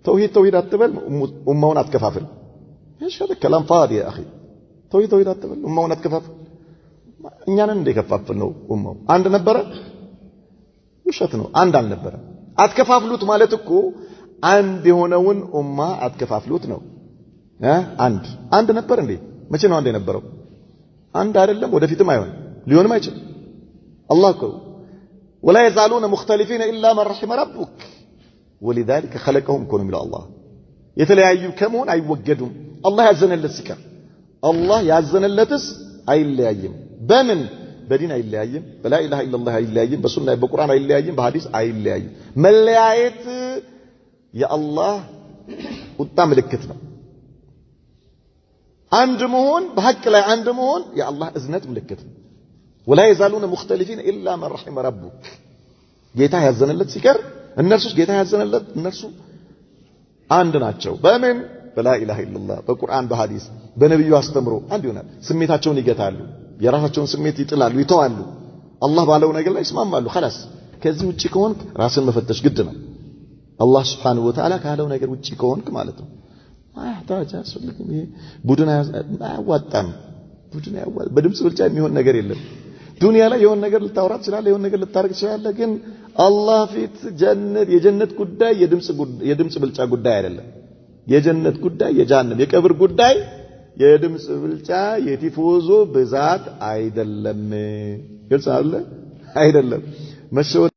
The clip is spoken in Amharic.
ተውሂድ ተውሂድ አትበል፣ ኡማውን አትከፋፍል። ايش هذا كلام فاضي يا اخي። ተውሂድ ተውሂድ አትበል፣ ኡማውን አትከፋፍል። እኛንን እንደ ከፋፍል ነው። ኡማው አንድ ነበረ? ውሸት ነው። አንድ አልነበረም። አትከፋፍሉት ማለት እኮ አንድ የሆነውን ኡማ አትከፋፍሉት ነው። አንድ አንድ ነበር እንዴ? መቼ ነው አንድ የነበረው? አንድ አይደለም፣ ወደፊትም አይሆንም፣ ሊሆንም አይችልም። አላህ እኮ ولا يزالون مختلفين إلا من رحم ربك ولذلك خلقهم እኮ ነው የሚለው አላህ። የተለያዩ ከመሆን አይወገዱም። አላህ ያዘነለት ሲቀር፣ አላህ ያዘነለትስ አይለያይም። በምን? በዲን አይለያይም፣ በ لا إله إلا الله አይለያይም፣ በሱና በቁርአን አይለያይም፣ በሐዲስ አይለያይም። መለያየት የአላህ ቁጣ ምልክት ነው። አንድ መሆን፣ በሐቅ ላይ አንድ መሆን የአላህ እዝነት ምልክት ነው። ولا يزالون مختلفين إلا من رحم ربك፣ ጌታ ያዘነለት ሲቀር እነርሱስ ጌታ ያዘነለት እነርሱ አንድ ናቸው። በምን? በ لا إله إلا الله፣ በቁርአን፣ በሐዲስ፣ በነቢዩ አስተምሮ አንድ ይሆናል። ስሜታቸውን ይገታሉ፣ የራሳቸውን ስሜት ይጥላሉ፣ ይተዋሉ። አላህ ባለው ነገር ላይ ይስማማሉ። خلاص፣ ከዚህ ውጪ ከሆንክ ራስን መፈተሽ ግድ ነው። አላህ سبحانه وتعالى ካለው ነገር ውጪ ከሆንክ ማለት ነው። አያህታጅ፣ አያስፈልግም። ይሄ ቡድን አያዋጣም። ቡድን አያዋጣም። በድምፅ ብልጫ የሚሆን ነገር የለም። ዱንያ ላይ የሆነ ነገር ልታወራ ትችላለህ፣ የሆነ ነገር ልታደርግ ትችላለህ። ግን አላህ ፊት ጀነት የጀነት ጉዳይ የድምፅ ብልጫ ጉዳይ አይደለም። የጀነት ጉዳይ፣ የጀሃነም የቀብር ጉዳይ የድምፅ ብልጫ የቲፎዞ ብዛት አይደለም። ግልጽ አለ አይደለም? መሸወድ